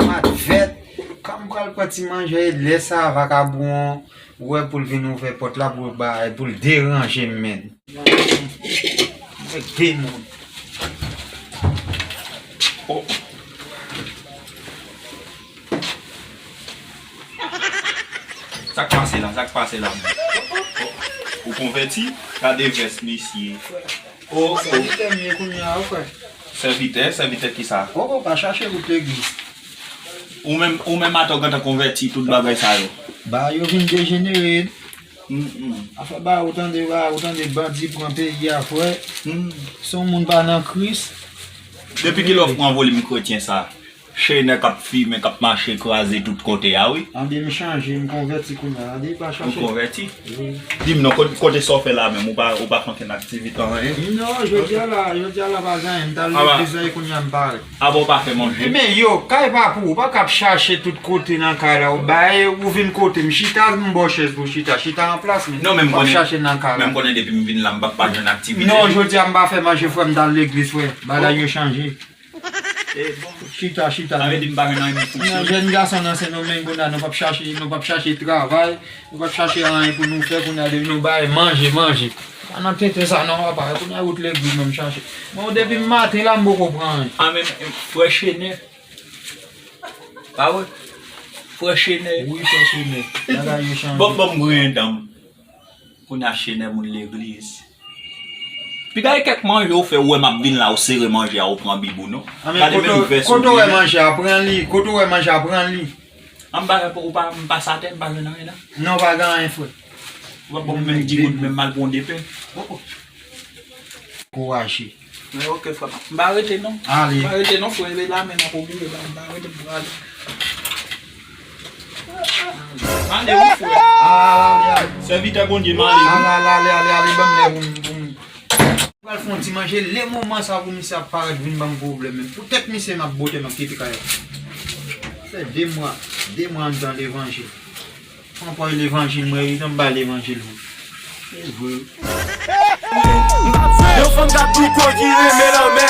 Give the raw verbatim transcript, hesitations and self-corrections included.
Mat vèt. Kòm m pral pran ti manje, lè sa a vakabon an wè pou l vin ouvè pòt la pou l bay, pou l deranje m, menn. Mwen demoun. Oh. Sa k pase la? Sa k pase la? Oh, ou konvèti? Gade vès misye. Oh, oh. Sèvitè m ye kounye a, wi, frè. Sèvitè? Sèvitè kisa? Oh, oh, pa chache wout legliz. Ou menm, ou menm atò gentan konvèti tout bagay sa yo? Ba, yo vin dejenere. Mm, mm. Afè ba, ou tande, ba, ou tande bandi pran peyi a, frè. Mm. Si yon moun pa nan Kris. Depi kilè w pran volim kretyen sa? Chenè k ap fimen, k ap mache kraze tout kote a, wi. Anben, m chanje, m konvèti kounye a. Anben, pa chache. Ou konvèti? Wi. Di m non, kote, kote sa w fè la menm? Ou pa, ou pa fè ankenn aktivite, anyen? Non, jodi a la, jodi a la pa gen anyen. M t al legliz la, e kounye a m pare. Apa w pa fè manje? Men yo, kay pa pou ou, ou pa ka ap chache tout kote nan kay la, ou bay, ou vin kote m, chita, m ba w chèz pou w chita, chita an plas, men w ap chache nan kay la. Non, men m konnen, men m konnen depi m vin la, m p ap pa jwenn aktivite. Non, jodi a m pa fè manje, frè, m t al legliz, frè. Bagay yo chanje. E bon. Chita, chita. Sa vle di m pa jwenn anyen pou sou. Non, jèn gason nan Sendomeng kounye a, nou p ap chache, nou p ap chache travay, nou p ap chache anyen pou nou fè kounye a, depi nou bay manje, manje. Pa nan tenten sa non, papa, kounye a wout legliz menm chache. Bon, depi maten la, m poko pran anyen. A men, frè Chenè. Pa vre? Frè Chenè. Wi, frè Chenè. Bagay yo chanje. Bon, bon, m griyen dan m. Kounye a Chenè moun legliz. Piga e kèk manje ou fè, ou wè m ap vin la, ou sere manje a, ou pran bib ou non. A men kote w wè manje a, pran li, kote w wè manje a, pran li. An m pa, ou pa, m pa sate, m pa jwenn anyen la. Non, pa gen anyen, frè. Ou pa ban m menm di goud, menm m al pran de pen. Oh, oh. Kouraje. Men ok, frè. M pa rete non. Ale. M pa rete non, frè. Leve la, men m ap oblije, m pa rete, m prale. Ale, wi, frè. Ale, ale, ale. Sèvitè Bondye, m ale, wi. Ale, ale, ale, ale, ale, ban m lè pou m, pou m. Pral fè yon ti manje, lè moman sa pou misye ap parèt vin ban m pwoblèm menm. Poutèt misye m ap bote m ap kite kay la. Fè de mwa, de mwa anndan levanjil. Fon pway levanjil mwen, evitan m bay levanjil vre. Se vre. Yon fanm k ap douko ki renmen lanmè.